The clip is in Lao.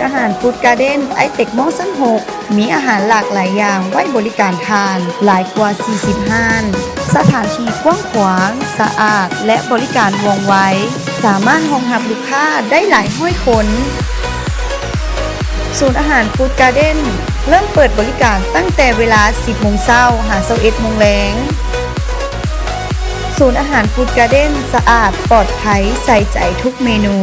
ອາຫານ Food Garden ໄອເຕັກມໍຊັ້ນຫົກ ມີອາຫານຫຼາກຫຼາຍຢ່າງໄວ້ບໍລິການທ່ານ ຫຼາຍກວ່າສີ່ສິບຮ້ານ. ສະຖານທີ່ກວ້າງຂວາງ, ສະອາດ ແລະ ບໍລິການວ່ອງໄວ, ສາມາດຮອງຮັບລູກຄ້າໄດ້ຫຼາຍຮ້ອຍຄົນ. ສູນອາຫານ Food Garden ເລີ່ມເປີດບໍລິການຕັ້ງແຕ່ເວລາສິບໂມງເຊົ້າ ຫາຊາວເອັດໂມງແລງ. ສູນອາຫານ Food Garden ສະອາດ, ປອດໄພ, ໃສ່ໃຈທຸກເມນູ.